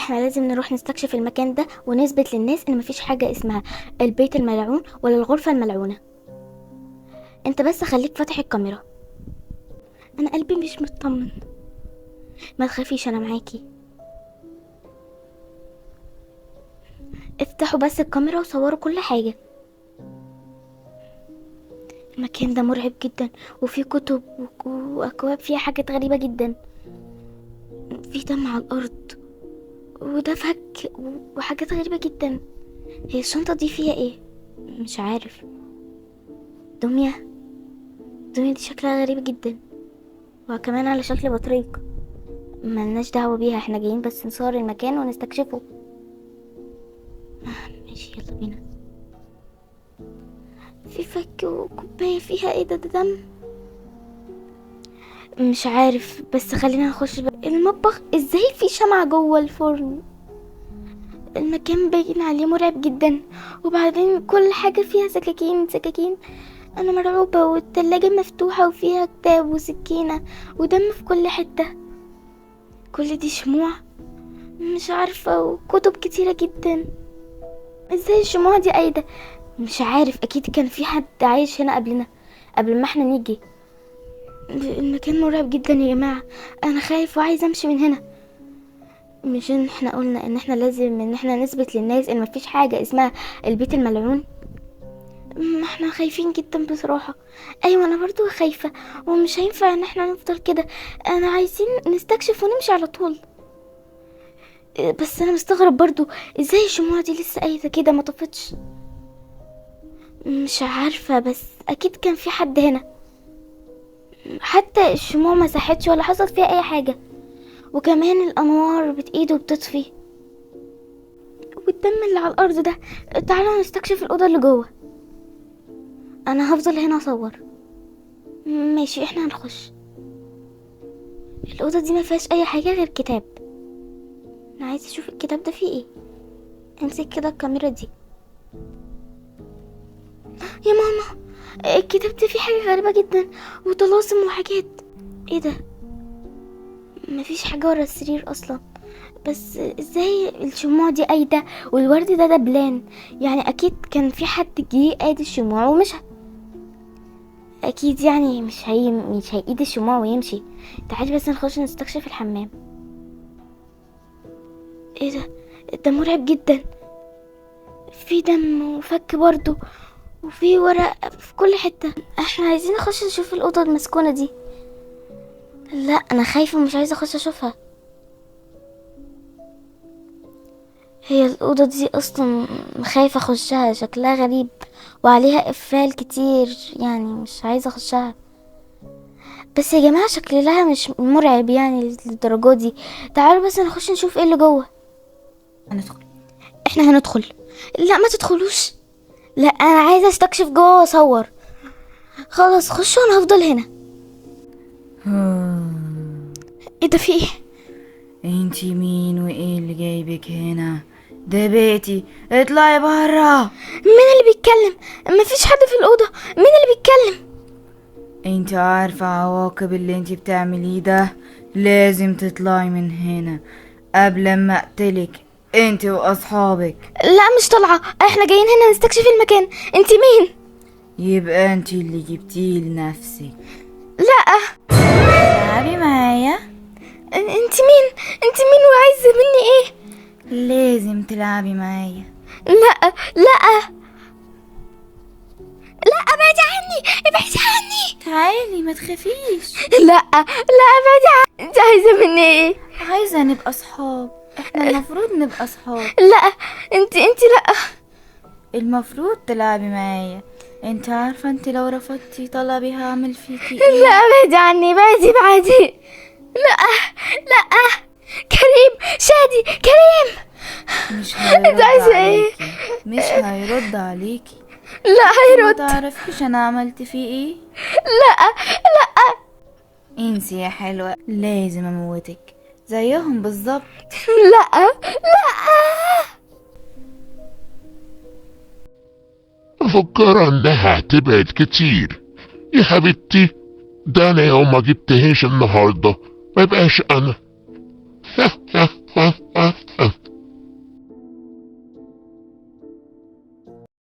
احنا لازم نروح نستكشف المكان ده ونثبت للناس ان مفيش حاجة اسمها البيت الملعون ولا الغرفة الملعونة. انت بس خليك فاتح الكاميرا. انا قلبي مش مطمن. ما تخافيش انا معاكي. افتحوا بس الكاميرا وصوروا كل حاجة. المكان ده مرعب جدا، وفيه كتب واكواب فيها حاجات غريبة جدا. في دم على الارض وده فك وحاجات غريبة جدا. هي الشنطة دي فيها ايه؟ مش عارف. دمية، دمية دي شكلها غريب جدا، وكمان على شكل بطريق. ملناش دعوة بيها، احنا جايين بس نصور المكان ونستكشفه. ماشي يلا بينا. في فك وكوباية فيها ايه ده؟ ده دم مش عارف. بس خلينا نخش المطبخ. ازاي في شمعة جوه الفرن؟ المكان باين عليه مرعب جدا، وبعدين كل حاجة فيها سكاكين سكاكين. انا مرعوبة، والتلاجة مفتوحة وفيها كتاب وسكينة ودم في كل حتة. كل دي شموع مش عارفة، وكتب كتيرة جدا. ازاي الشموع دي قايدة؟ مش عارف، اكيد كان في حد عايش هنا قبلنا، قبل ما احنا نيجي. المكان مرعب جدا يا جماعة، انا خايف وعايزة امشي من هنا. مش ان احنا قلنا ان احنا لازم ان احنا نثبت للناس ان مفيش حاجة اسمها البيت الملعون؟ ما احنا خايفين جدا بصراحة. ايوه انا برضو خايفة، ومش هينفع ان احنا نفضل كده. انا عايزين نستكشف ونمشي على طول. بس انا مستغرب برضو ازاي الشموع دي لسه قايدة كده ما طفتش. مش عارفة، بس اكيد كان في حد هنا. حتى الشموع ما ساحتش ولا حصل فيها اي حاجة، وكمان الانوار بتقيد وبتطفي، والدم اللي على الارض ده. تعالوا نستكشف الاوضة اللي جوه. انا هفضل هنا اصور. ماشي احنا هنخش. الاوضة دي ما فيهاش اي حاجة غير كتاب. انا عايزه اشوف الكتاب ده فيه ايه. امسك كده الكاميرا دي يا ماما. الكتاب ده فيه حاجة غريبة جدا وطلاسم وحاجات. ايه ده؟ مفيش حاجة ورا السرير اصلا. بس ازاي الشموع دي قايدة والورد ده دبلان؟ يعني اكيد كان في حد جه قايد الشموع ومشى. اكيد يعني مش هيقيد الشموع ويمشي. تعالي بس نخش نستكشف الحمام. ايه ده؟ ده مرعب جدا. في دم وفك برضو، وفي ورق في كل حتة. احنا عايزين نخش نشوف الأوضة المسكونة دي. لا انا خايفة ومش عايزة اخش اشوفها. هي الأوضة دي اصلا خايفة اخشها، شكلها غريب وعليها قفال كتير، يعني مش عايزة اخشها. بس يا جماعة شكلها مش مرعب يعني للدرجة دي. تعالوا بس نخش نشوف ايه اللي جوه. هندخل. احنا هندخل. لا ما تدخلوش، لا انا عايزه استكشف جوه واصور. خلاص خشوا انا هفضل هنا. ايه ده؟ في ايه؟ انتي مين وايه اللي جايبك هنا؟ ده بيتي، اطلعي برا. مين اللي بيتكلم؟ مفيش حد في الاوضة. مين اللي بيتكلم؟ انتي عارفه عواقب اللي انتي بتعمليه ده. لازم تطلعي من هنا قبل ما اقتلك انتي واصحابك. لا مش طالعه، احنا جايين هنا نستكشف المكان. انتي مين؟ يبقى انتي اللي جبتيه لنفسك. لا العبي معايا. انتي مين؟ انتي مين وعايزه مني ايه؟ لازم تلعبي معايا. لا لا لا، ابعدي عني، ابعدي عني. تعالي ما تخافيش. لا لا ابعدي عني. انت عايزه مني ايه؟ عايزه نبقى صحاب. احنا المفروض نبقى صحاب. لا انت لا، المفروض تلعبي معايا. انت عارفه انت لو رفضتي طلبي هعمل فيكي ايه؟ لا ابعدي عني، ابعدي ابعدي. لا لا، كريم، شادي، كريم. مش هيرد عايزه ايه؟ عليكي. مش هيرد عليكي. لا هيرد. ما تعرفيش انا عملت فيه ايه؟ لا لا، انسي يا حلوة، لازم اموتك زيهم بالظبط. لا لا. مفكرة انها هتبعد كتير يا حبيبتي. ده انا يوم ما جبتهاش النهاردة ما يبقاش انا.